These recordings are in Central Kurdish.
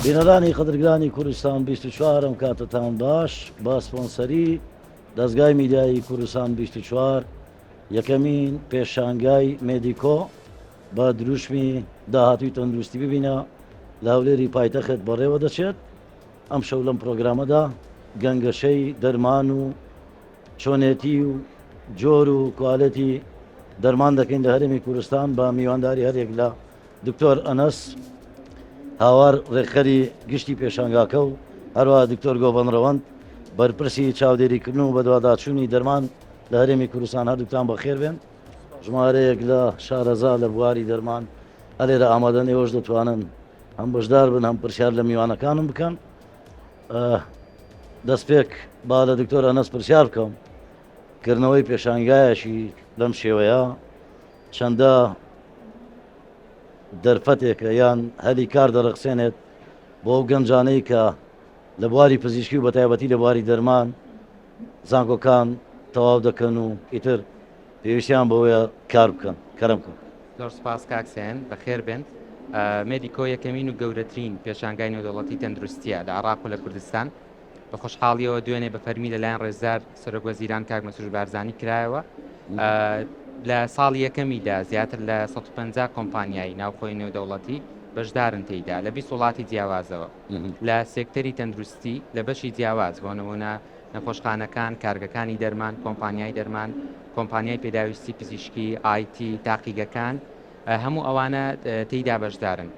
بینەرانی قەدرگرانی کوردستان 24 ئەم کاتەتان باش بە سپۆنسەری دەزگای میدیایی کوردستان 24 یەکەمین پێشانگای مێدیکۆ بە دروشمی داهاتوی تەندروستی ببینە لە هەولێری پایتەخت بەڕێوە دەچێت ئەمشەو لەم پرۆگرامەدا گەنگەشەی دەرمان و چۆنێتی و جۆر و کوالێتی دەرمان دەکەین لە هەرێمی کوردستان بە میوانداری هەرێک لە دکتۆر ئەنەس هاوار ڕێکخەری گشتی پێشانگاکە و هەروە دکتۆر گۆڤەند ڕەوەند بەرپرسی چاودێریکردن و بەدواداچوونی دەرمان لە هەرێمی کوردستان هەردووکتان بەخێر بێن ژمارەیەک لە شارەزا لە بواری دەرمان هەرێرە ئامادەن ئێوەش دەتوانن هەم بەشدار بن هەم پرسیار لە میوانەکانم بکەن دەستپێک با لە دکتۆر ئەنەس پرسیار بکەم کردنەوەی پێشانگایەکی لەم شێوەیە چەندە دەرفەتێکە یان هەلی کار دەڕەخسێنێت بۆ ئەو گەنجانەی کە لە بواری پزیشکی و بەتایبەتی لە بواری دەرمان زانکۆکان تەواو دەکەن و ئیتر پێویستیان بەوەیە کار بکەن کەرم بکەن. زۆر سپاس کاک سێن، بەخێر بێن. مێدیکۆ یەکەمین و گەورەترین پێشانگای نێودەوڵەتی تەندروستییە لە عێراق و لە کوردستان. بە خۆشحاڵیەوە دوێنێ بە فەرمی لەلایەن ڕێزدار سەرۆک وەزیران کاک مەسرور بارزانی کرایەوە. لە ساڵی یەکەمیدا زیاتر لە 150 کۆمپانیای ناوخۆی نێودەوڵەتی بەشدارن تێیدا لە 20 وڵاتی جیاوازەوە لە سێکتەری تەندروستی لە بەشی جیاواز بۆ نمونە نەخۆشخانەکان، کارگەکانی دەرمان، کۆمپانیای دەرمان، کۆمپانیای پێداویستی پزیشکی، IT، تاقیگەکان، هەموو ئەوانە تێیدا بەشدارن.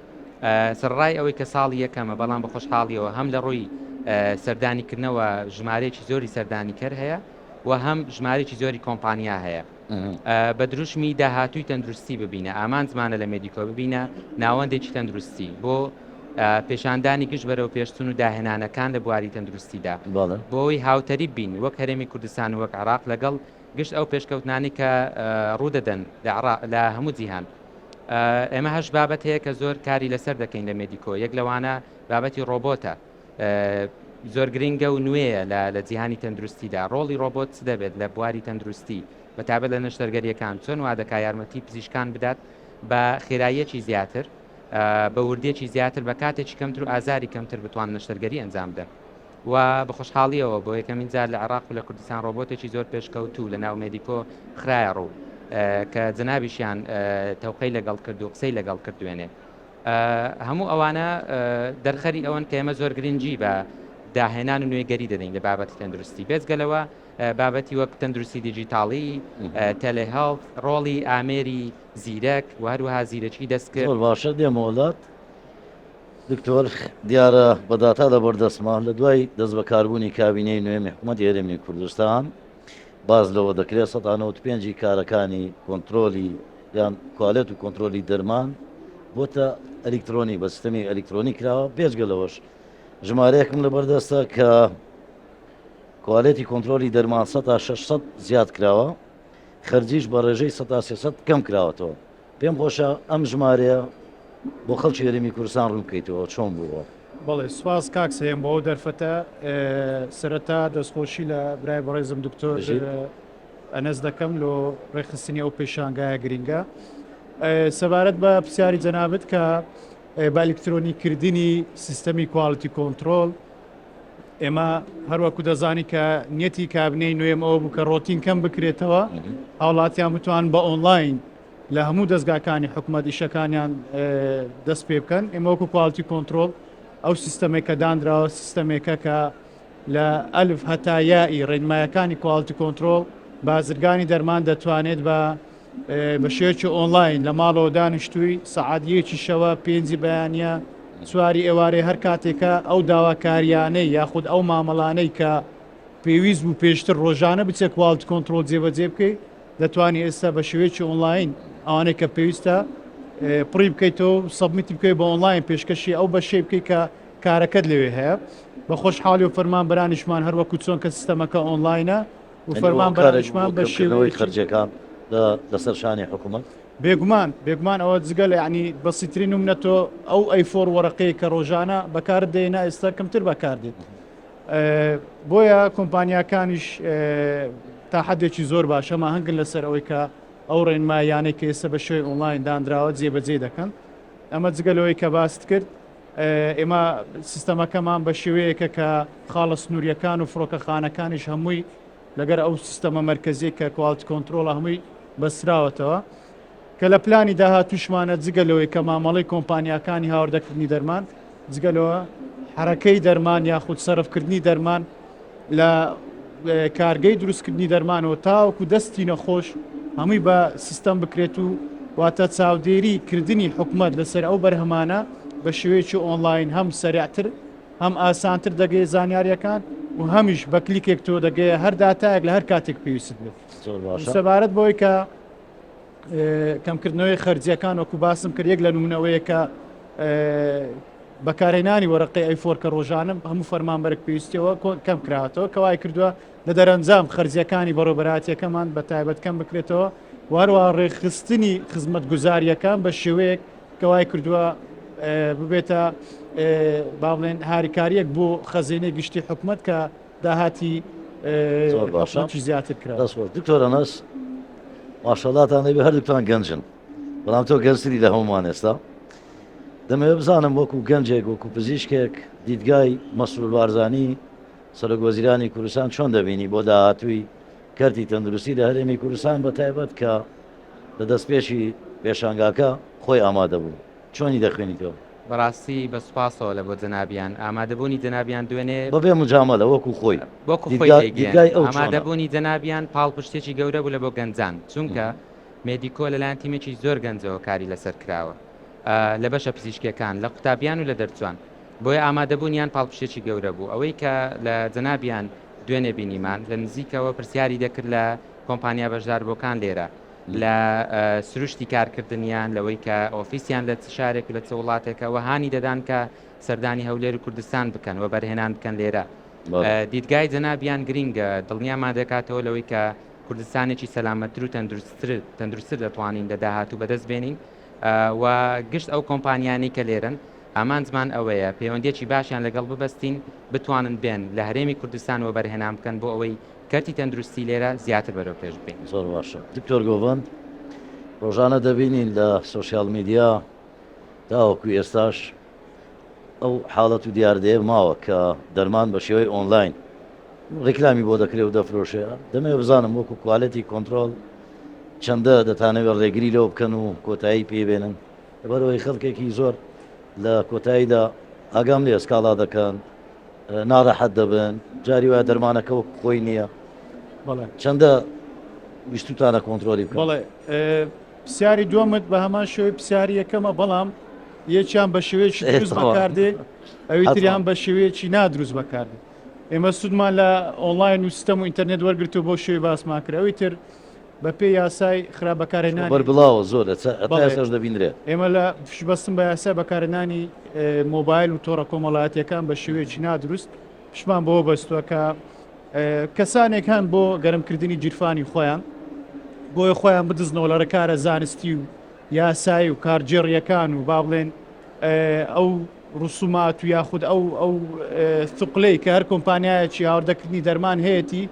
سەرەڕای ئەوەی کە ساڵی یەکەمە، بەڵام بە خۆشحاڵیەوە هەم لە ڕووی سەردانیکردنەوە ژمارەیەکی زۆری سەردانیکەر هەیە و هەم ژمارەیەکی زۆری کۆمپانیا هەیە. بە دروشمی داهاتووی تەندروستی ببینە، ئامانجمانە لە مێدیکۆ ببینە ناوەندێکی تەندروستی بۆ پێشاندانی گشت بەرەوپێشچوون و داهێنانەکان لە بواری تەندروستیدا، بۆ ئەوەی هاوتەریب بین وەک هەرێمی کوردستان و وەک عێراق لەگەڵ گشت ئەو پێشکەوتنانەی کە ڕوودەدەن لە عێراق لە هەموو جیهان. ئێمە هەشت بابەت هەیە کە زۆر کاری لەسەر دەکەین لە مێدیکۆ، یەک لەوانە بابەتی ڕۆبۆتە، زۆر گرنگە و نوێیە لە جیهانی تەندروستیدا، ڕۆڵی ڕۆبۆت چ دەبێت لە بواری تەندروستی بە تایبەت لە نەشتەرگەرییەکان، چۆن وا دەکات یارمەتی پزیشکان بدات بە خێراییەکی زیاتر، بە وردییەکی زیاتر، بە کاتێکی کەمتر و ئازاری کەمتر بتوانن نەشتەرگەری ئەنجام بدەن. و بە خۆشحاڵییەوە بۆ یەکەمین جار لە عێراق و لە کوردستان ڕۆبۆتێکی زۆر پێشکەوتوو لە ناو مێدیکۆ خرایە ڕوو کە جەنابیشیان تەوقەی لەگەڵ کرد و قسەی لەگەڵ کرد دوێنێ. هەموو ئەوانە دەرخەری ئەوەن کە ئێمە زۆر گرنگی بە داهێنان و نوێگەری دەدەین لە بابەتی تەندروستی. بێجگە لەوە بابەتی وەک تەندروستی دیجیتاڵی، telehealth، ڕۆڵی ئامێری زیرەک و هەروەها زیرەکی دەستکرد. زۆر باشە دێمەوە لات دکتۆر، دیارە بە داتا لەبەردەستمە لە دوای دەستبەکاربوونی کابینەی نوێمی حکوومەتی هەرێمی کوردستان باس لەوە دەکرێت 95 ی کارەکانی کۆنترۆلی یان کوالێت و کۆنترۆلی دەرمان بۆتە ئەلیکترۆنی بە سیستەمی ئەلیکترۆنی کراوە بێجگە لەوەش ژمارەیەکم لەبەردەستە کە کوالێتی کۆنترۆلی دەرمان 600 زیاد کراوە خەرجیش بە ڕێژەی 300 کەم کراوەتەوە پێم خۆشە ئەم ژمارەیە بۆ خەڵکی هەرێمی کوردستان ڕوون بکەیتەوە چۆن بووە؟ بەڵێ سوپاس کاک سەیەم بۆ ئەو دەرفەتە سەرەتا دەستخۆشی لە برای بەڕێزم دکتۆر ئەنەس دەکەم لۆ ڕێکخستنی ئەو پێشانگایە گرینگە سەبارەت بە پرسیاری جەنابت کە بە ئەلکترۆنی کردنی سیستەمی quality control ئێمە هەروەکو دەزانی کە نیەتی کابنەی نوێم ئەوە بوو کە ڕۆتین کەم بکرێتەوە هاوڵاتیان بتوان بە ئۆنلاین لە هەموو دەستگاکانی حکومەت ئیشەکانیان دەست پێ بکەن ئێمە وەکو quality control ئەو سیستەمێک کە دانراوە سیستەمێکە کە لە ئەلف هەتا یائی ڕێنمایەکانی quality control بازرگانی دەرمان دەتوانێت بە بە شێوەیەکی ئۆنلاین لە ماڵەوە دانیشتووی سەعات یەکی شەوە پێنجی بەیانە چواری ئێوارێ هەر کاتێکە ئەو داواکاریانەی یاخود ئەو مامەڵانەی کە پێویست بوو پێشتر ڕۆژانە بچێت quality control جێبەجێ بکەیت دەتوانی ئێستا بە شێوەیەکی ئۆنلاین ئەوانەی کە پێویستە پڕی بکەیتەوە submit ی بکەیت بە ئۆنلاین پێشکەشی ئەو بەشەی بکەیت کە کارەکەت لەوێ هەیە بە خۆشحاڵی و فەرمانبەرانیشمان هەروەکو چۆن کە سیستەمەکە ئۆنلاینە و فەرمانبەرانیشمان بە شێوەی خەرجەکان لەسەر شانی حکوومەت بێگومان بێگومان ئەوە جگە لە ینی بەسیترین نمونە تۆ ئەو A4 وەرەقەیە کە ڕۆژانە بەکارت دێنا ئێستا کەمتر بەکاردێت بۆیە کۆمپانیاکانیش تا حدێکی زۆر باشە هەماهەنگن لەسەر ئەوەی کە ئەو ڕێنماییانەی کە ئێستا بە شێوەی ئۆنلاین دانراوە جێبەجێ دەکەن ئەمە جگە لەوەی کە باست کرد. ئێمە سیستەمەکەمان بە شێوەیەکە کە خاڵە سنووریەکان و فڕۆکەخانەکانیش هەمووی لەگەر ئەو سیستەمە مەرکەزیەی کە quality control ە هەمووی بەستراوەتەوە کە لە پلانی داهاتووشمانە جگە لەوەی کە مامەڵەی کۆمپانیاکانی هاوردەکردنی دەرمان جگە لەوە حەرەکەی دەرمان یاخود سەرفکردنی دەرمان لە کارگەی دروستکردنی دەرمانەوە تاوەکو دەستی نەخۆش هەمووی بە سیستەم بکرێت و واتە چاودێری کردنی حکومەت لەسەر ئەو بەرهەمانە بە شێوەیەکی ئۆنلاین هەم سەریعتر هەم ئاسانتر دەگەیە زانیاریەکان و هەمیش بە کلیکێک تۆ دەگەیە هەر داتایەک لە هەر کاتێک پێویست بێت. زۆر باشە. سەبارەت بەوەی کە کەمکردنەوەی خەرجیەکان وەکو باسم کرد یەک لە نمونەوەیە کە بەکارهێنانی وەرەقەی A4 کە ڕۆژانە هەموو فەرمانبەرێک پێویستیەوە کەم کراوەتەوە کە وای کردووە لە دەرەنجام خەرجیەکانی بەڕێوەبەرایەتیەکەمان بە تایبەت کەم بکرێتەوە و هەروەها ڕێکخستنی خزمەتگوزاریەکان بە شێوەیەک کە وای کردووە ببێتە با بڵێن هاریکاریەک بۆ خەزێنەی گشتی حکومەت کە داهاتی زۆر باشە حکومەتیش زیاتر کرا. دەست خۆش دکتۆر ئەنەس ماشەڵاتان لێبێ هەردووکتان گەنجن بەڵام تۆ گەنجتری لە هەمومان ئێستا دەمەوێت بزانم وەکو گەنجێک وەکو پزیشکێک دیدگای مەسرور بارزانی سەرۆک وەزیرانی کوردستان چۆن دەبینی بۆ داهاتووی کەرتی تەندروستی لە هەرێمی کوردستان بە تایبەت کە لە دەستپێکی پێشانگاکە خۆی ئامادە بوو چۆنی دەخوێنیتەوە؟ بەڕاستی بە سوپاسەوە لە بۆ جەنابیان ئامادەبوونی جەنابیان دوێنێ. بەبێ مجامەلە وەکو خۆی وەکو خۆی دیدگا دەیگەیەنم دیدگای ئەو چۆنە؟ ئامادەبوونی جەنابیان پاڵپشتێکی گەورە بوو لە بۆ گەنجان چونکە مێدیکۆ لەلایەن تیمێکی زۆر گەنجەوە کاری لەسەر کراوە لە بەشە پزیشکیەکان لە قوتابیان و لە دەرچوان بۆیە ئامادەبوونیان پاڵپشتێکی گەورە بوو ئەوەی کە لە جەنابیان دوێنێ بینیمان لە نزیکەوە پرسیاری دەکرد لە کۆمپانیا بەشداربووەکان لێرە لە سروشتی کارکردنیان، لەوەی کە ئۆفیسیان لە چ شارێک و لە چ وڵاتێکە و هانی دەدان کە سەردانی هەولێر و کوردستان بکەن و بەرهێنان بکەن لێرە. دیدگای جەنابیان گرینگە، دڵنیامان دەکاتەوە لەوەی کە کوردستانێکی سەلامەتتر و تەندروستتر دەتوانین لە داهاتوو بەدەست بێنین و گشت ئەو کۆمپانیانەی کە لێرەن ئامانجمان ئەوەیە پەیوەندییەکی باشیان لەگەڵ ببەستین بتوانن بێن لە هەرێمی کوردستان وەبەرهێنان بکەن بۆ ئەوەی کەرتی تەندروستی لێرە زیاتر بەرەو پێش ببەین. زۆر باشە دکتۆر گۆڤەند، ڕۆژانە دەبینین لە سۆشیال میدیا تاوەکو ئێستاش ئەو حاڵەت و دیاردەیە ماوە کە دەرمان بە شێوەی ئۆنلاین ڕیکلامی بۆ دەکرێت و دەفرۆشێ، دەمەوێت بزانم وەکو quality control چەندە دەتانەوێت ڕێگری لەوە بکەن و کۆتایی پێ بێنن؟ لەبەرئەوەی خەڵکێکی زۆر لە کۆتاییدا ئاگام لێ سکاڵا دەکەن، ناڕەحەت دەبن، جاری وایە دەرمانەکە وەک خۆی نییە. بەڵێ. چەندە ویستوتانە کۆنترۆلی بکەن؟ بەڵێ پرسیاری دووەمت بە هەمان شێوەی پرسیاری یەکەمە بەڵام یەکیان بە شێوەیەکی دروست بەکاردێ ئەوی تریان بە شێوەیەکی نادروست بەکاردێ ئێمە سوودمان لە ئۆنلاین و سیستەم و ئینتەرنێت وەرگرتو بۆ شێوەی باسمان کرد ئەوی تر بە پێی یاسای خراپ بەکارهێنانی بەربڵاوە زۆر هەتا ئێستاش دەبینرێت. ئێمە لە پشتبەستن بە یاسای بەکارهێنانی مۆبایل و تۆڕە کۆمەڵایەتییەکان بە شێوەیەکی نادروست پشتمان بەوە بەستووە کە کەسانێک هەن بۆ گەرمکردنی گیرفانی خۆیان بۆیە خۆیان بدزنەوە لە ڕێکارە زانستی و یاسایی و کارگێڕییەکان و با بڵێن ئەو ڕسومات و یاخود ئەو ئەو ثقلەی کە هەر کۆمپانیایەکی هاوردەکردنی دەرمان هەیەتی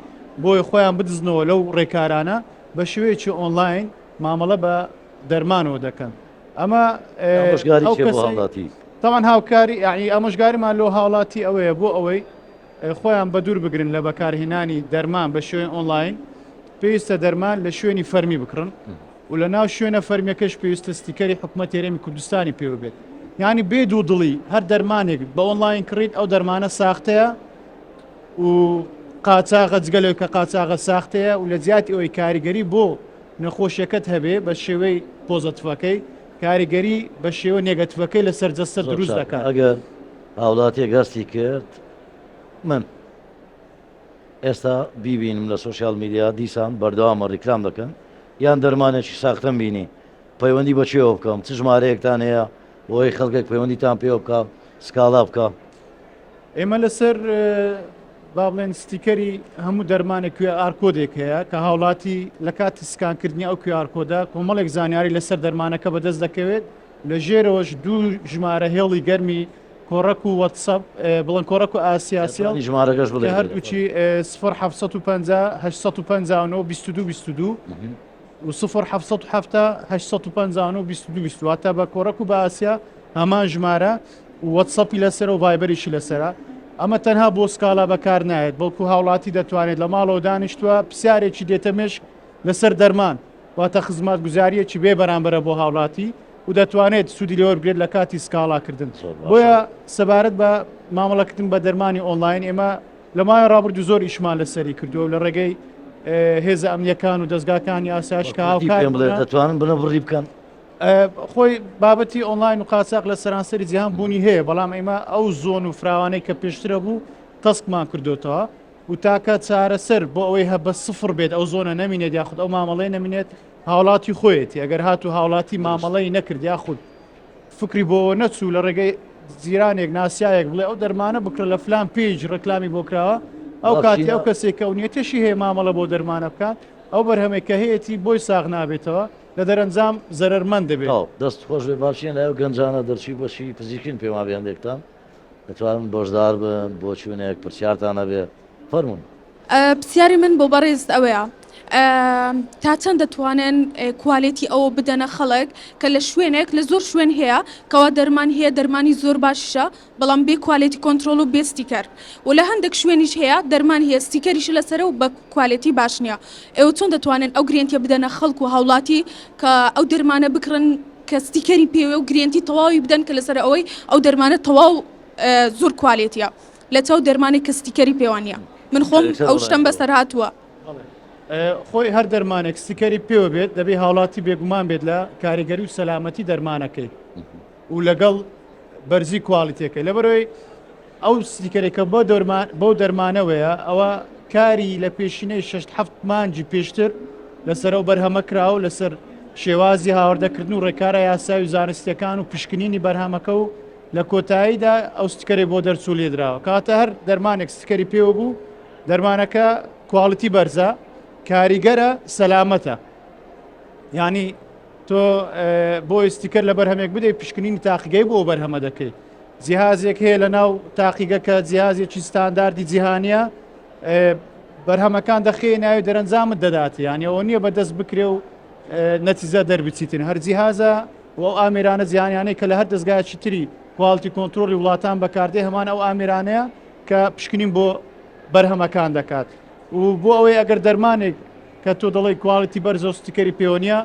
بۆیە خۆیان بدزنەوە لەو ڕێکارانە بە شێوەیەکی ئۆنلاین مامەڵە بە دەرمانەوە دەکەن ئەمە ئامۆژگاری چیە بۆ هاوڵاتی؟ تاوان هاوکاری یعنی ئامۆژگاریمان لۆ هاوڵاتی ئەوەیە بۆ ئەوەی خۆیان بەدوور بگرن لە بەکارهێنانی دەرمان بە شێوەی ئۆنلاین پێویستە دەرمان لە شوێنی فەرمی بکڕن و لە ناو شوێنە فەرمیەکەش پێویستە ستیکەری حکومەتی هەرێمی کوردستانی پێوە بێت یانی بێ دوو دڵی هەر دەرمانێک بە ئۆنلاین کڕیت ئەو دەرمانە ساختەیە و قاچاغە جگە لەوەی کە قاچاغە ساختەیە و لە جیاتی ئەوەی کاریگەری بۆ نەخۆشیەکەت هەبێ بە شێوەی positive ەکەی کاریگەری بە شێوە negative ەکەی لەسەر جەستە دروست دەکات. ئەگەر هاوڵاتیەک هەستی کرد من ئێستا بیبینم لە social media دیسان بەردەوامە ڕیکلام دەکەن یان دەرمانێکی ساختەم بینی پەیوەندی بە کێوە بکەم چ ژمارەیەکتان هەیە بۆی خەڵکێک پەیوەندیتان پێوە بکە سکاڵا بکە؟ ئێمە لەسەر با بڵێن ستیکەری هەموو دەرمانێک QR code ێک هەیە کە هاوڵاتی لە کاتی سکانکردنی ئەو QR code ە کۆمەڵێک زانیاری لەسەر دەرمانەکە بەدەست دەکەوێت لە ژێرەوەش دوو ژمارە هێڵی گەرمی کۆڕەک و وەتسەپ بڵێن کۆڕەک و ئاسیاسێڵ ژمارەکەش بڵێ کە هەردووکی 0 750 859 22 22 و 0 770 859 22 22 واتە بە کۆڕەک و بە ئاسیا هەمان ژمارە. و وەتسەپی لەسەرە و ڤایبەریشی لەسەرە، ئەمە تەنها بۆ سکاڵا بەکار نایەت، بەڵکو هاوڵاتی دەتوانێت لە ماڵەوە دانیشتووە پرسیارێکی دێتە مێشک لەسەر دەرمان، واتە خزمەتگوزارییەکی بێ بەرامبەرە بۆ هاوڵاتی و دەتوانێت سوودی لێ وەربگرێت لە کاتی سکاڵاکردن. بۆیە سەبارەت بە مامەڵەکردن بە دەرمانی ئۆنلاین ئێمە لە ماوەی ڕابردوو زۆر ئیشمان لەسەری کردووە و لە ڕێگەی هێزە ئەمنییەکان و دەزگاکانی ئاسایش کە هاوکار پێم بڵێ دەتوانن بنەبڕی بکەن؟ خۆی بابەتی ئۆنلاین و قاچاق لە سەرانسەری جیهان بوونی هەیە، بەڵام ئێمە ئەو زۆن و فراوانەی کە پێشترە بوو تەسکمان کردوتەوە و تاکە چارەسەر بۆ ئەوەی هە بە سفر بێت ئەو زۆنە نەمینێت یاخود ئەو مامەڵەی نەمینێت هاوڵاتی خۆیەتی ئەگەر هاتوو هاوڵاتی مامەڵەی نەکرد یاخود فکری بۆ نەچوو لە ڕێگەی جیرانێک ناسیاوێک بڵێ ئەو دەرمانە بکڕە لە فلان page ڕێکلامی بۆ کراوە ئەو کاتی ئەو کەسێک کە ئەو نیەتێشی هەیە مامەڵە بۆ دەرمانە بکات ئەو بەرهەمێک کە هەیەتی بۆی ساغ نابێتەوە لە دەرەنجام زەرەرمەند دەبێت. تەواو دەست خۆش بێ با بچینە لای ئەو گەنجانە دەرچووی بەشی پزیشکین پێم وابێ هەندێکتان دەتوانن بەشدار بن بۆچوونێک پرسیارتان هەبێ فەرموون. پرسیاری من بۆ بەڕێزت ئەوەیە تا چەند دەتوانن quality ئەوە بدەنە خەڵک کە لە شوێنێک لە زۆر شوێن هەیە کەوا دەرمان هەیە دەرمانی زۆر باشیشە بەڵام بێ quality control و بێ ستیکەر و لە هەندێک شوێنیش هەیە دەرمان هەیە ستیکەریشی لەسەرە و بە quality باش نییە ئێوە چۆن دەتوانن ئەو guarantee یە بدەنە خەڵک و هاوڵاتی کە ئەو دەرمانە بکڕن کە ستیکەری پێوێ و guarantee تەواوی بدەن کە لەسەر ئەوەی ئەو دەرمانە تەواو زۆر quality یە لە چاو دەرمانێک کە ستیکەری پێوە نییە من خۆم ئەو شتەم بەسەر هاتووە. خۆی هەر دەرمانێک ستیکەری پێوە بێت دەبێ هاوڵاتی بێگومان بێت لە کاریگەری و سەلامەتی دەرمانەکەی و لەگەڵ بەرزی quality ەکەی لەبەرەوەی ئەو ستیکەرێک کە بۆ دەرمان بەو دەرمانەوەیە ئەوە کاری لە پێشینەی شەش حەفت مانگی پێشتر لەسەر ئەو بەرهەمە کرا و لەسەر شێوازی هاوردەکردن و ڕێکارە یاسای و زانستیەکان و پشکنینی بەرهەمەکە و لە کۆتاییدا ئەو ستیکەرەی بۆ دەرچوو لێدراوە کەواتە هەر دەرمانێک ستیکەری پێوە بوو دەرمانەکە quality بەرزە کاریگەرە سەلامەتە یعنی تۆ بۆ ستیکەر لە بەرهەمێک بدەیت پشکنینی تاقیگەی بۆ بەرهەمە دەکەیت جیهازێک هەیە لە ناو تاقیگە کە جیهازێکی ستانداردی جیهانیە بەرهەمەکان دەخێ ناوی دەرەنجامت دەدات یانی ئەوە نییە بەدەست بکرێ و نەتیجە دەربچیتن هەر جیهازە و ئەو ئامێرانە جیهانیانەی کە لە هەر دەستگایەکی تری quality control ی وڵاتان بەکاردێ هەمان ئەو ئامێرانەیە کە پشکنین بۆ بەرهەمەکان دەکات و بۆ ئەوەی ئەگەر دەرمانێک کە تۆ دەڵێی quality بەرزە و ستیکەری پێوە نییە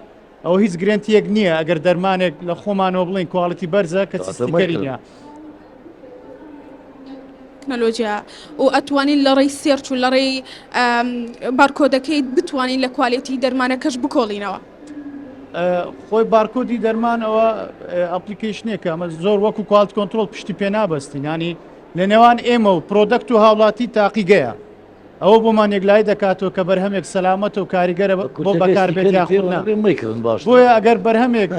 ئەوە هیچ guarantee یەک نییە ئەگەر دەرمانێک لە خۆمانەوە بڵێین quality بەرزە کە ستیکەری نییە. تەکنەلۆجیا و ئەتوانین لە ڕێی search و لە ڕێی بارکۆدەکەی بتوانین لە quality دەرمانەکەش بکۆڵینەوە. خۆی بارکۆدی دەرمان ئەوە application ێکە ئەمە زۆر وەکو quality control پشتی پێ نابەستین ینی لە نێوان ئێمە و product و هاوڵاتی تاقیگەیە ئەوە بۆمان یەکلایی دەکاتەوە کە بەرهەمێک سەلامەتە و کاریگەرە بۆ بەکاربێت یاخود نا بۆیە ئەگەر بەرهەمێک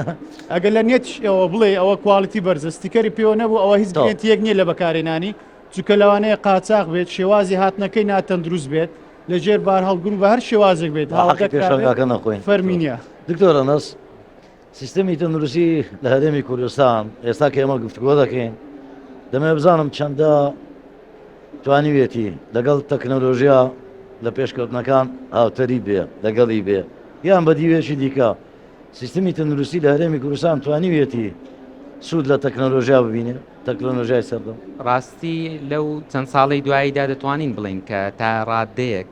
ئەگەر لە نیەتیشەوە بڵێ ئەوە quality بەرزە ستیکەری پێوە نەبوو ئەوە هیچ guarantee یەک نییە لە بەکارهێنانی چونکە لەوانەیە قاچاخ بێت شێوازی هاتنەکەی ناتەندروست بێت لە ژێر بارهەڵگر و بە هەر شێوازێک بێت هاوڕێ پێشانگاکە نەخۆین فەرمی نییە. دکتۆر ئەنەس سیستەمی تەندروستی لە هەرێمی کوردستان ئێستا کە ئێمە گفتوگۆ دەکەین دەمەوێت بزانم چەندە توانیویەتی لەگەڵ تەکنەلۆژیا لە پێشکەوتنەکان هاوتەری بێ لەگەڵی بێ یان بە دیوێکی دیکە سیستمی تەندروستی لە هەرێمی کوردستان توانیویەتی سوود لە تەکنەلۆژیا ببینێ تەکنەلۆژیای سەردەم؟ ڕاستی لەو چەند ساڵەی دواییدا دەتوانین بڵێین کە تا ڕاددەیەک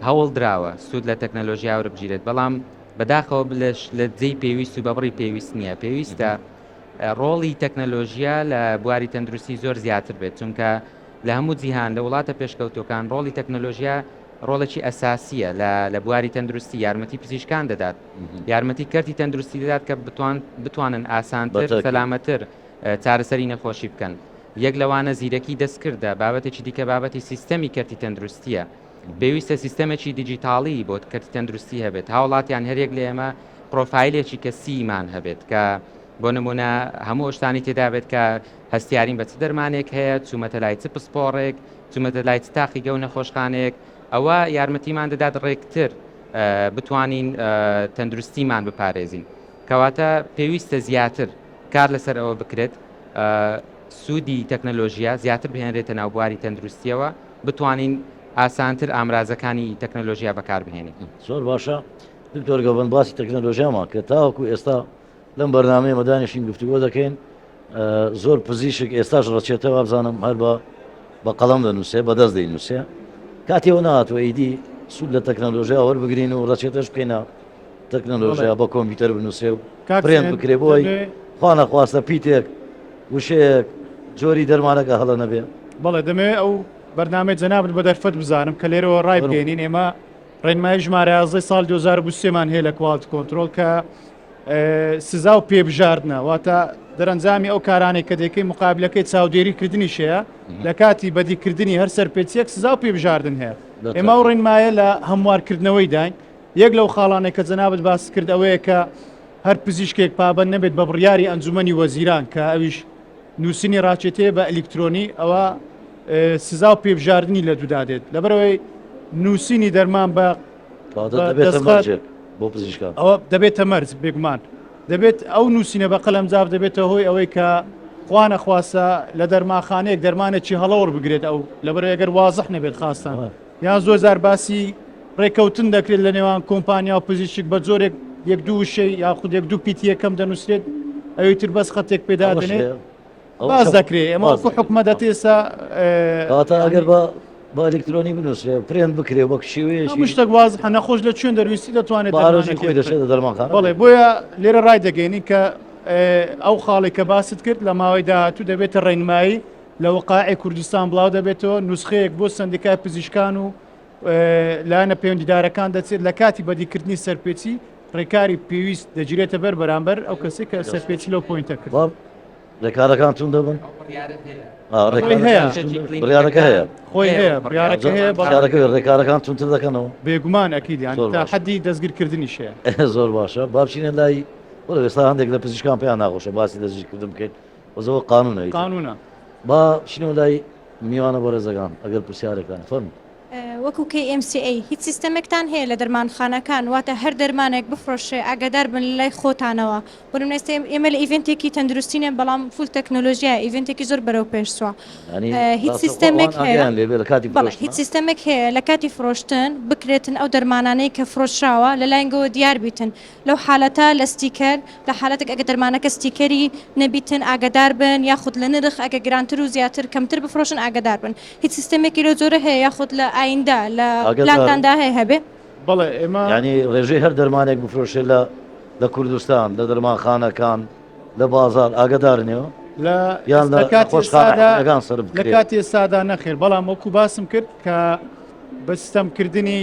هەوڵ دراوە سوود لە تەکنەلۆژیا وەربگیرێت، بەڵام بەداخەوە لە جێی پێویست و بە بڕی پێویست نییە. پێویستە ڕۆڵی تەکنەلۆژیا لە بواری تەندروستی زۆر زیاتر بێت، چونکە لە هەموو جیهان لە وڵاتە پێشکەوتووەکان ڕۆڵی تەکنەلۆژیا ڕۆڵێکی ئەساسییە لە بواری تەندروستی، یارمەتی پزیشکان دەدات، یارمەتی کەرتی تەندروستی دەدات کە بتوانن ئاسانتر، سەلامەتر چارەسەری نەخۆشی بکەن. یەک لەوانە زیرەکی دەستکردە، بابەتێکی دیکە بابەتی سیستەمی کەرتی تەندروستییە. پێویستە سیستەمێکی دیجیتاڵی بۆ کەرتی تەندروستی هەبێت، هاوڵاتیان هەریەک لە ئێمە پرۆفایلێکی کەسیمان هەبێت کە بۆ نمونە هەموو ئەو شتانەی تێدا بێت کە هەستیارین بە چ دەرمانێک هەیە، چوومەتە لای چ پسپۆڕێک، چوومەتە لای چ تاقیگە و نەخۆشخانەیەک، ئەوە یارمەتیمان دەدات ڕێکتر بتوانین تەندروستیمان بپارێزین. کەواتە پێویستە زیاتر کار لەسەر ئەوە بکرێت سوودی تەکنەلۆژیا زیاتر بهێنرێتە ناو بواری تەندروستییەوە، بتوانین ئاسانتر ئامرازەکانی تەکنەلۆژیا بەکاربهێنین. زۆر باشە دکتۆر گەوبەند باسی تەکنەلۆژیامان کرد تاوەکو ئێستا لەم بەرنامەیە مەدانیشین گفتوگۆ دەکەین. زۆر پزیشک ئێستاش ڕەچێتە وابزانم هەر بە بە قەڵەم دەنووسێ بە دەست دەینووسێ کاتی ئەوە نەهاتووە ئیدی سوود لە تەکنەلۆژیا وەربگرین و ڕەچێتەش بکەینە تەکنەلۆژیا بە کۆمپیوتەر بنووسێ و پرێنت بکرێ بۆی خوا نەخواستە پیتێک وشەیەک جۆری دەرمانەکە هەڵە نەبێ. بەڵێ دەمەوێت ئەو بەرنامەی جەنابت بە دەرفەت بزانم کە لێرەوە ڕایبگەیەنین ئێمە ڕێنمایی ژمارە 11 ساڵ 2023 مان هەیە لە quality control کە سزا و پێبژاردنە واتە دەرەنجامی ئەو کارانەی کە دەکەی مقابلەکەی چاودێری کردنیش هەیە لە کاتی بەدیکردنی هەر سەرپێچیەک سزا و پێبژاردن هەیە ئێمە ئەو ڕێنمایە لە هەموارکردنەوەی داین یەک لەو خاڵانەی کە جەنابت باس کرد ئەوەیە کە هەر پزیشکێک پابەند نەبێت بە بڕیاری ئەنجومەنی وەزیران کە ئەویش نووسینی ڕاچێتەیە بە ئەلیکترۆنی ئەوە سزا و پێبژاردنی لە دوودا دێت لەبەرەوەی نووسینی دەرمان بە دەبێتە مەرجێک بۆ پزیشکان ئەوە دەبێتە مەرج بێگومان دەبێت ئەو نووسینە بە قەلەم جاف دەبێتە هۆی ئەوەی کە خوا نەخواستە لە دەرماخانەیەک دەرمانێکی هەڵە وەربگرێت ئەو لەبەرەوەی ئەگەر وازح نەبێت خاستان یان زۆر جار باسی ڕێکەوتن دەکرێت لە نێوان کۆمپانیا و پزیشک بە جۆرێک یەک دوو وشەی یاخود یەک دوو پیتی یەکەم دەنووسرێت ئەوی تر بەس خەتێک پێدا دەنێت باس دەکرێت ئێمە وەکو حکومە دەتێسا کەواتە ئەگەر بە بە ئەلکترۆنی بنووسرێ پرێن بکرێ وەک شێوەیەکی هەموو شتێک وازحە نەخۆش لە چوێن دەرویستی دەتوانێت بە ئارەزووی دەرمانەکەی خۆی دەچێتە دەرمانخانە بەڵێ بۆیە لێرە ڕای دەگەێنین کە ئەو خاڵی کە باست کرد لە ماوەی داهاتوو دەبێتە ڕێنمایی لە وەقائع کوردستان بڵاو دەبێتەوە، نوسخەیەک بۆ سەندیکای پزیشکان و لایەنە پەیوەندیدارەکان دەچێت، لە کاتی بەدیکردنی سەرپێچی ڕێکاری پێویست دەگیرێتە بەر بەرامبەر ئەو کەسەی کە سەرپێچی لەو point ە کرد. ڕێکارەکان توند دەبن؟ هەیە بڕیارەکە هەیە خۆی هەیە بڕیارەکە هەیە بڕیارەکە ڕێکارەکان توندتر دەکەنەوە بێگومان ئەکید یان تا حەدی دەستگیرکردنیش هەیە. زۆر باشە با بچینە لای وەڵا ئێستا هەندێک لە پزیشکان پێیان ناخۆشە باسی دەستگیرکردن بکەین وەزەوە قانونە ئیتر. قانونە. با بچینەوە لای میوانە بەڕێزەکان ئەگەر پرسیارێکتان فەرموو. وەکو KMCA هیچ سیستەمێکتان هەیە لە دەرمانخانەکان واتە هەر دەرمانێک بفرۆشرێ ئاگادار بن لەلای خۆتانەوە بۆ نمونە ئێستا ئێمە لە event ێکی تەندروستی نین بەڵام full تەکنۆلۆژیایە event ێکی زۆر بەرەو پێش چوە یانی هیچ ڕاستەوخۆ ئەوان سیستەمێک هەیە ئاگایان لێ بێ لە کاتی بەڵێ هیچ فرۆشتنا؟ سیستەمێک هەیە لە کاتی فرۆشتن بکرێتن ئەو دەرمانانەی کە فرۆشراوە لە لاینگەوە دیار بیتن لەو حالەتە لە ستیکەر، لە حالەتێک ئەگەر دەرمانەکە ستیکەری نەبیتن ئاگەدار بن یاخود لە نرخ ئەگەر گرانتر و زیاتر کەمتر بفرۆشن ئاگەدار بن هیچ سیستەمێکی لەو جۆرە هەیە یاخود لە ئایندە لە ئاگەدارن. پلانتاندا هەیە هەبێ؟ بەڵێ ئێمە. یانی ڕێژەی هەر دەرمانێک بفرۆشێ لە لە کوردستان لە دەرمانخانەکان لە بازاڕ ئاگەدارن ئێوە؟ لە یان لە لە کاتی نەخۆشخانە ئێستادا حکومیەکان سەرف لە بکرێ؟ کاتی ئێستادا نەخێر بەڵام وەکو باسم کرد کە بە سیستەمکردنی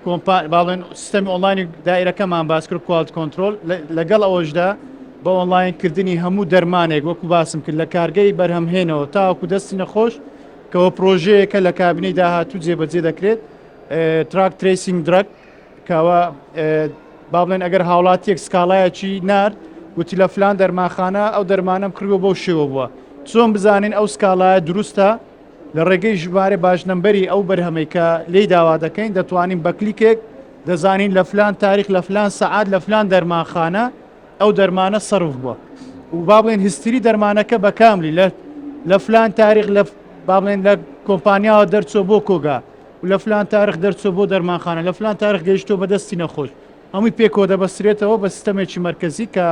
کۆمپا با بڵێن سیستەمی ئۆنلاینی دایرەکەمان باس کرد quality control لەگەڵ ئەوەشدا بە ئۆنلاین کردنی هەموو دەرمانێک وەکو باسم کرد لە کارگەی بەرهەمهێنەوە تاوەکو دەستی نەخۆش کەەوە پرۆژەیەکە لە کابینەی داهاتوو جێبەجێ دەکرێت track tracing drug کەەوە با بڵێن ئەگەر هاوڵاتیەک سکاڵایەکی نارد وتی لە فلان دەرماخانە ئەو دەرمانەم کڕیوە بەو شێوە بووە چۆن بزانین ئەو سکاڵایە دروستە لە ڕێگەی ژمارەی batch number ی ئەو بەرهەمەی کە لێی داوا دەکەین دەتوانین بە کلیکێک دەزانین لە فلان تاریخ لە فلان سەعات لە فلان دەرمانخانە ئەو دەرمانە سەرف بووە و با بڵێن history دەرمانەکە بە کاملی لە لە فلان تاریخ لە با بڵێن لە کۆمپانیاوە دەرچوە بۆ کۆگا و لە فلان تاریخ دەرچوە بۆ دەرمانخانە لە فلان تاریخ گەیشتوە بە دەستی نەخۆش هەمووی پێکەوە دەبەسترێتەوە بە سیستەمێکی مەرکەزی کە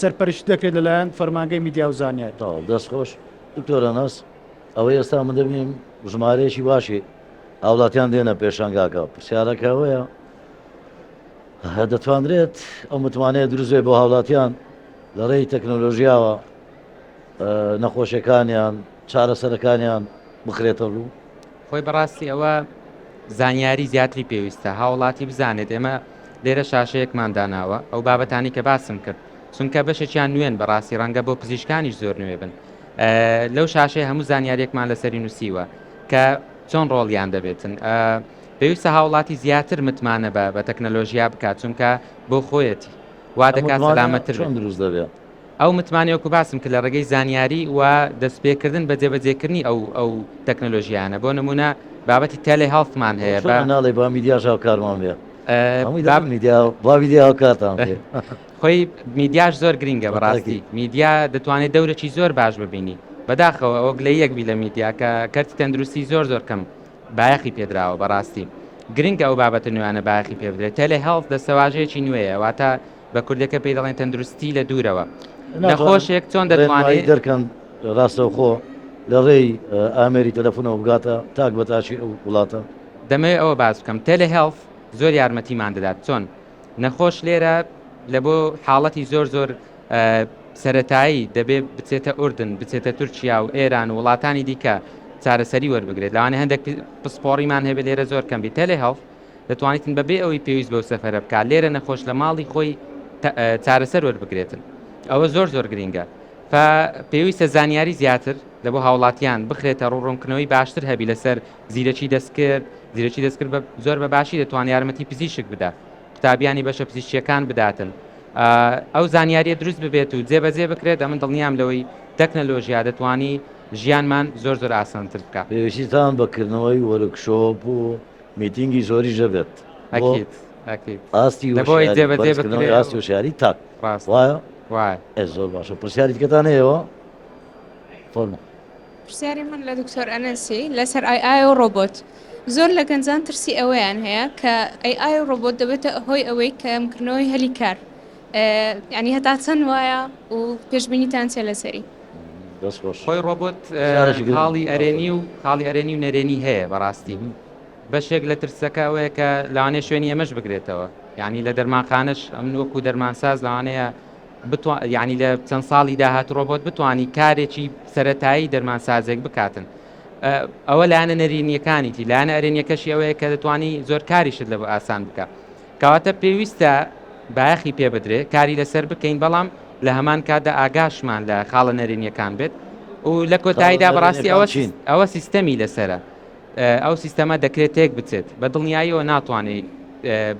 سەرپەرشتی دەکرێت لەلایەن فەرمانگەی میدیا و زانیاری. تەواو دەست خۆش. دکتۆر ئەنەس، ئەوەی ئێستا من دەبینم ژمارەیەکی باشی هاوڵاتیان دێنە پێشانگاکە، پرسیارەکە ئەوەیە دەتوانرێت ئەو متمانەیە دروست بێت بۆ هاوڵاتیان لە ڕێی تەکنۆلۆژیاوە نەخۆشیەکانیان چارەسەرەکانیان بخرێتە ڕوو؟ خۆی بەڕاستی ئەوە زانیاری زیاتری پێویستە هاوڵاتی بزانێت ئێمە لێرە شاشەیەکمان داناوە ئەو بابەتانی کە باسم کرد چونکە بەشێکیان نوێن بەڕاستی ڕەنگە بۆ پزیشکانیش زۆر نوێ بن لەو شاشەیە هەموو زانیاریەکمان لەسەری نووسیوە کە چۆن ڕۆڵیان دەبێتن پێویستە هاوڵاتی زیاتر متمانە بە بە تەکنەلۆژیا بکات چونکە بۆ خۆیەتی وا دەکات سەلامەتر چۆن دروست دەبێت ئەو متمانەیە وەکو باسم کرد لە ڕێگەی زانیاری و دەستپێکردن بە جێبەجێکردنی ئەو ئەو تەکنەلۆژیانە بۆ نمونە بابەتی telehealth مان هەیە بە ناڵێ با میدیاش هاوکارمان بێ هەمووی دەڵێن میدیا با میدیا هاوکارتان بێ خۆی میدیاش زۆر گرینگە بەڕاستی میدیا دەتوانێت دەورێکی زۆر باش ببینی بەداخەوە ئەوە گلەیەک بی لە میدیا کە کەرتی تەندروستی زۆر زۆر کەم بایەخی پێدراوە بەڕاستی گرنگە ئەو بابەتە نوێیانە بایەخی پێ بدرێت telehealth دەستەواژەیەکی نوێیە واتە بە کوردەکە پێی دەڵێن تەندروستی لە دوورەوە. نەخۆشێک چۆن دەتوانێت دەرکەن ڕاستەوخۆ لە ڕێی ئامێری تەلەفۆنەوە بگاتە تاک بە تاکی ئەو وڵاتە؟ دەمەوێت ئەوە باس بکەم telehealth زۆر یارمەتیمان دەدات چۆن؟ نەخۆش لێرە لە بۆ حاڵەتی زۆر زۆر سەتایی دەبێ بچێتە ئوردن بچێتە تورکیا و ئێران و وڵاتانی دیکە چارەسەری وەربگرێت لەوانێ هەندێک پسپۆڕیمان هەبێت لێرە زۆر کەم بی telehealth دەتوانیتن بەبێ ئەوەی پێویست بەو سەفەرە بکات لێرە نەخۆش لە ماڵی خۆی چارەسەر وەربگرێتن ئەوە زۆر زۆر گرینگە فە پێویستە زانیاری زیاتر لە بۆ هاوڵاتیان بخرێتە ڕوو ڕوونکردنەوەی باشتر هەبی لەسەر زیرەکی دەستکرد زیرەکی دەستکرد بە زۆر بە باشی دەتوان یارمەتی پزیشک بدا قوتابیانی بەشە پزیشکیەکان بداتن ئەو زانیاریە دروست ببێت و جێبەجێ بکرێت ئەمن دڵنیام لەوەی تەکنەلۆژیا دەتوانی ژیانمان زۆر زۆر ئاسانتر بکە. پێویستیتان بە کردنەوەی وۆرکشۆپ و میتینگی زۆریش دەبێت بۆ ئەکید ئەکید ئاستی لە بۆی هۆشیاری جێبەجێ بەرزکردنەوەی بکرێ ئاستی هۆشیاری تاک ڕاست وایە وایە ئێ زۆر باشە پرسیاری دیکەتان هەیە ئێوە فەرموو. پرسیاری من لە دکتۆر ئەنەسی لەسەر AI و ڕۆبۆت زۆر لە گەنجان ترسی ئەوەیان هەیە کە AI و ڕۆبۆت دەبێتە هۆی ئەوەی کەمکردنەوەی هەلی کار یعنی هەتا چەند وایە و پێشبینیتان چیە لەسەری؟ دەست خۆش. خۆی ڕۆبۆت پرسیارێکی گرنگ. خاڵی ئەرێنی و خاڵی ئەرێنی و نەرێنی هەیە بەڕاستی بەشێک لە ترسەکە ئەوەیە کە لەوانەیە شوێنی ئێمەش بگرێتەوە یعنی لە دەرمانخانەش ئەمن وەکو دەرمانساز لەوانەیە بتوان یعنی لە چەند ساڵی داهاتوو ڕۆبۆت بتوانی کارێکی سەتایی دەرمانسازێک بکاتن ئەوە لایەنە نەرێنیەکانیتی لایەنە ئەرێنیەکەشی ئەوەیە کە دەتوانی زۆر کاریشت لە بۆ ئاسان بکە کەواتە پێویستە بایەخی پێ بدرێ کاری لەسەر بکەین بەڵام لە هەمان کاتدا ئاگاشمان لە خاڵە نەرێنیەکان بێت و لە کۆتاییدا بەڕاستی ئەوە ئەوە سیستەمی لەسرە ئەو سیستەمە دەکرێت تێک بچێت بە دڵنیاییەوە ناتوانێت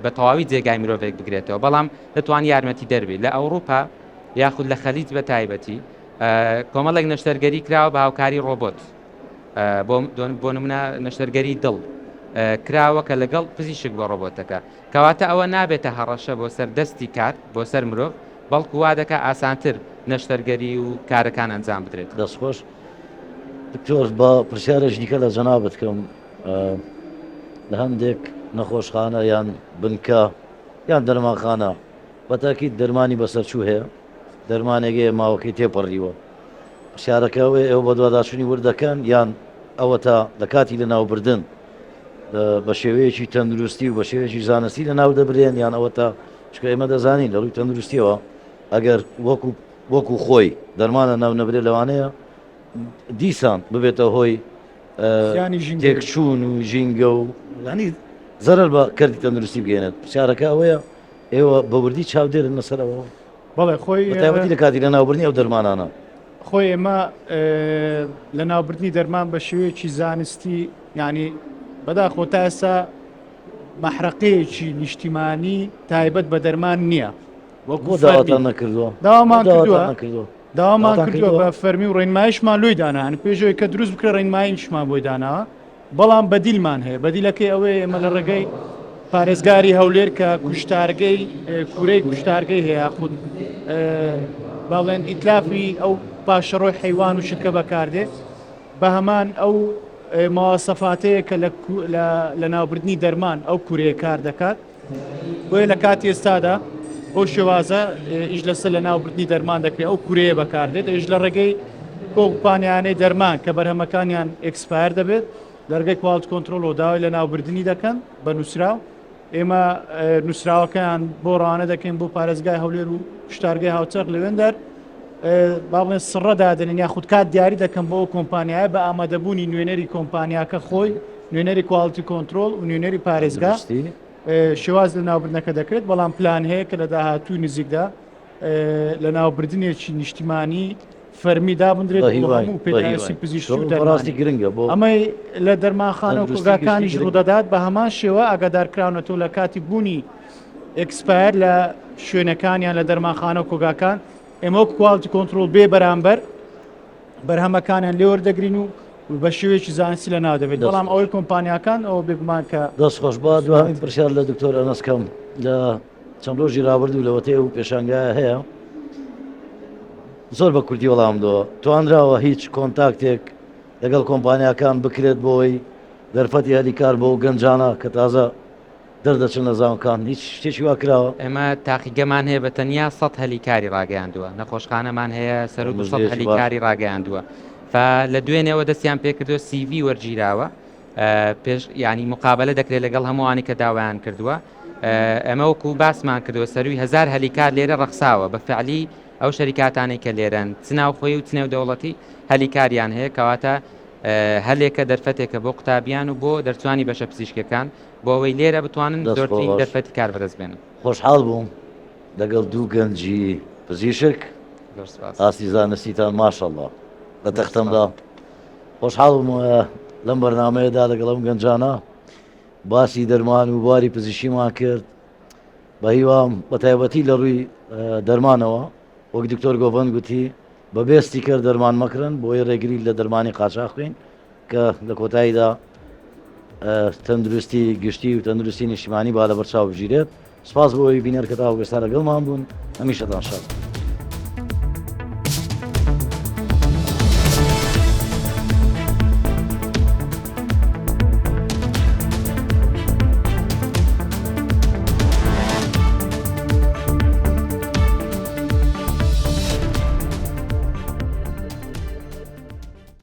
بە تەواوی جێگای مرۆڤێک بگرێتەوە بەڵام دەتوان یارمەتی دەربێت لە ئەوروپا یاخود لە خەلیج بە تایبەتی کۆمەڵێک نەشتەرگەری کراوە بە هاوکاری ڕۆبۆت بۆ نمونە نەشتەرگەری دڵ کراوە کە لەگەڵ پزیشک بۆ ڕۆبۆتەکە کەواتە ئەوە نابێتە هەڕەشە بۆ سەر دەستی کار بۆ سەر مرۆڤ بەڵکو وا دەکا ئاسانتر نەشتەرگەری و کارەکان ئەنجام بدرێت. دەست خۆش دکتۆر با پرسیارێکی دیکە لە جەنابت کەم لە هەندێک نەخۆشخانە یان بنکە یان دەرمانخانە بە تاکید دەرمانی بەسەرچوو هەیە دەرمانێک هەیە ماوەکەی تێپەڕیوە پرسیارەکە ئەوەیە ئێوە بەدواداچوونی ورد دەکەن یان ئەوەتا لە کاتی لەناوبردن بە شێوەیەکی تەندروستی و بە شێوەیەکی زانستی لەناو دەبرێن یان ئەوەتا چونکە ئێمە دەزانین لە ڕووی تەندروستیەوە ئەگەر وەکو وەکو خۆی دەرمانە ناو نەبرێت لەوانەیە دیسان ببێتە هۆی تێکچوون و ژینگە و ینی زەرەر بە کەرتی تەندروستی بگەێنێت پرسیارەکە ئەوەیە ئێوە بە وردی چاودێرن لەسەرەوە بەڵێ خۆی تایبەتی لە کاتی لەناوبردنی ئەو دەرمانانە. خۆی ئێمە لەناوبردنی دەرمان بە شێوەیەکی زانستی یعنی بەداخۆ تا ئێستا مەحرەقەیەکی نیشتیمانی تایبەت بە دەرمان نییە وەکو داواتان نەکردووە داوامان کردووە داوامان کردووە بە فەرمی و ڕێنمایشمان لۆی دانان پێشەوەی کە دروست بکرێ ڕێنماییشمان بۆی داناوە بەڵام بەدیلمان هەیە، بەدیلەکەی ئەوەیە ئێمە لە ڕێگەی پارێزگاری هەولێر کە کوشتارگەی کورەی کوشتارگەی هەیە خود باڵێن ئیتلافی ئەو پاشەڕۆی حەیوان و شتکە بەکاردێ بە هەمان ئەو مواصفاتەیە کە لە ناوبردنی دەرمان ئەو کورەیە کار دەکات بۆیە لە کاتی ئێستادا بەو شێوازە ئیش لەسەر لە ناوبردنی دەرمان دەکرێت ئەو کورەیە بەکاردێت ئەویش لە ڕێگەی کۆمپانیانەی دەرمان کە بەرهەمەکانیان expire دەبێت لە ڕێگەی quality control و داوای لە ناوبردنی دەکەن بە نووسراو ئێمە نووسراوەکەیان بۆ ڕەوانە دەکەین بۆ پارێزگای هەولێر و کوشتارگەی هاوچەرخ لەوێندەر با بڵێن سڕە دادەنێن یاخود کات دیاری دەکەن بۆ ئەو کۆمپانیایە بە ئامادەبوونی نوێنەری کۆمپانیاکە خۆی نوێنەری quality control و نوێنەری پارێزگا شێواز لە ناوبردنەکە دەکرێت بەڵام پلان هەیە کە لە داهاتووی نزیکدا لە ناوبردنێکی نیشتیمانی فەرمی دابندرێت هەموو پێداویستی پزیشکی و ڕاستی گرنگە بۆ ئەمەی لە دەرمانخانە و کۆگاکانیش ڕوودەدات بە هەمان شێوە ئاگادارکراونەتەوە لە کاتی بوونی expire لە شوێنەکانیان لە دەرمانخانە و کۆگاکان ئێمە وەک quality control بێ بەرامبەر بەرهەمەکانیان لێ وەردەگرین و بە شێوەیەکی زانستی لە ناو دەبێت بەڵام ئەوەی کۆمپانیاکان ئەوە بێگومان کە دەست خۆش با دوهەمین پرسیار لە دکتۆر ئەنەس کەم لە چەند ڕۆژی رابردوو لەوەتەی ئەو پێشانگایە هەیە زۆر بە کوردی وەڵام دۆ توانراوە هیچ کۆنتاکتێک لەگەڵ کۆمپانیاکان بکرێت بۆی دەرفەتی هەلی کار بۆ گەنجانە کە تازە. دەردەچن لە زانکان هیچ شتێکی وا کراوە؟ ئێمە تاقیگەمان هەیە بە تەنیا 100 هەلی کاری ڕاگەیاندووە، نەخۆشخانەمان هەیە سەروو 200 هەلی کاری ڕاگەیاندووە. فا لە دوێنێوە دەستیان پێکردووە CV وەرگیراوە پێش ینی مقابلە دەکرێت لەگەڵ هەمووانی کە داوایان کردووە ئەمە وەکو باسمان کردووە سەروی هزار هەلی کار لێرە ڕەخساوە بە فعلی ئەو شەریکاتانەی کە لێرەن چ ناوخۆی و چ نێودەوڵەتی هەلی کاریان هەیە کەواتە هەلێکە دەرفەتێکە بۆ قوتابیان و بۆ دەرچوانی بەشە پزیشکەکان بۆ ئەوەی لێرە بتوانن زۆرترین دەرفەتی کار بەدەست بێنن. خۆشحاڵ بووم لەگەڵ دوو گەنجی پزیشک ئاستی زانستیتان ماشەڵڵا لە تەختەمدا خۆشحاڵ بووم لەم بەرنمەیەدا لەگەڵ ئەم گەنجانە باسی دەرمان و بواری پزیشکیمان کرد بە هیوام بە تایبەتی لە ڕووی دەرمانەوە وەک دکتۆر گۆڤەند گوتی بە بێ ستیکەر دەرمان مەکرن بۆی ڕێگری لە دەرمانی قاچاخ بکەین کە لە کۆتاییدا تەندروستی گشتی و تەندروستی نیشتیمانی با لەبەرچاو بگیرێت. سپاس بۆ ئەوی بینەر کە تاوەکو ئێستا لەگەڵمان بوون. هەمیشەتان شاد.